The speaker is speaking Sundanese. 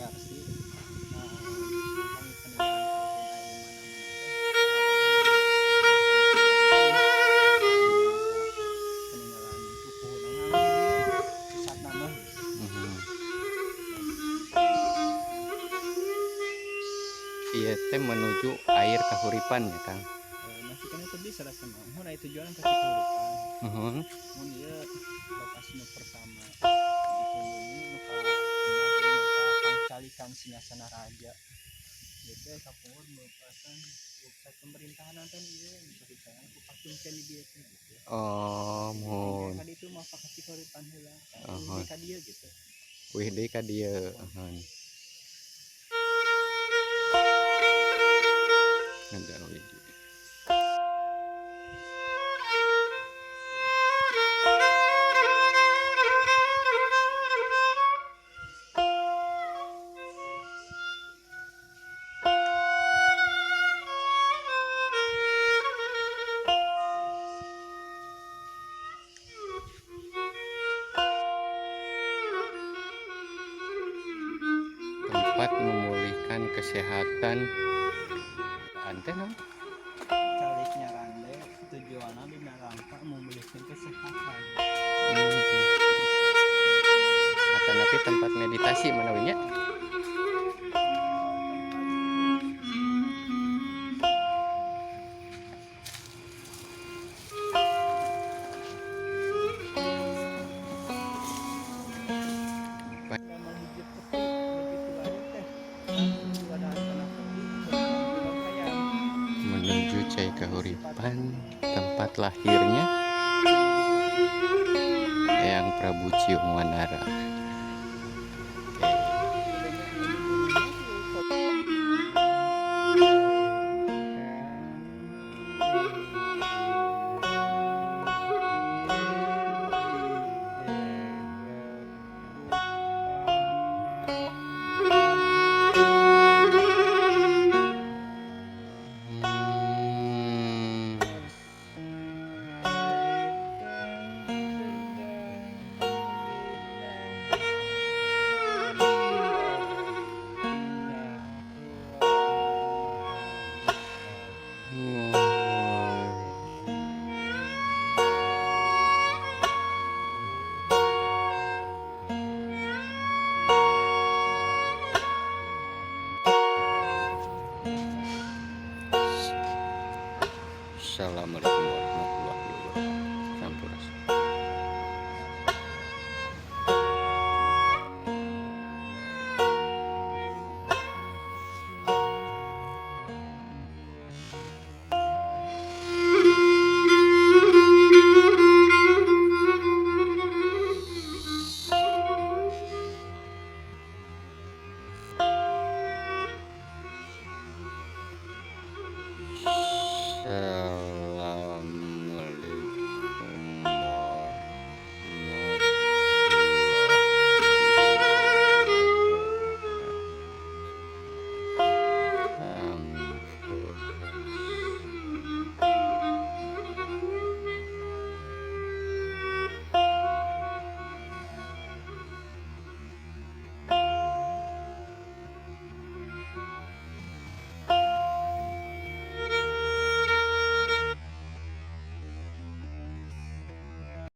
Versi. Nah, kami peninggalan karuhun aya di mana-mana teh peninggalan pupuhuna mah di dieu pusatna mah gitu. Ieu teh menuju air kahuripan ya, Kang? Masih keneh teu bisa rasana. Mun aya tujuan ka Cikahuripan. Muhun. Mun ieu lokasi nu pertama dikunjungi nu katingal nyaeta pangcalikan singgasana raja. Ieu teh kapungkur merupakan pusat pemerintahan teh ieu nu sok dicarekan ku pakuncen di dieu teh gitu. Oh, Engke muhun. ka ditu mah ka Cikahuripan heula. Oh. Uih deui ka dieu gitu. Uih deui ka dieu. Muhun. Ada widi. Tempat memulihkan kesehatan teh naon? Calik Nyarande tujuanna dina rangka memulihkan kesehatan. Atanapi tempat meditasi manawi nya? Damel hiji peti nu kitu wae teh. Diwadahan kana peti beunang jero hayam. Menuju Cai Kahuripan, tempat lahirnya Eyang Prabu Ciung Wanara.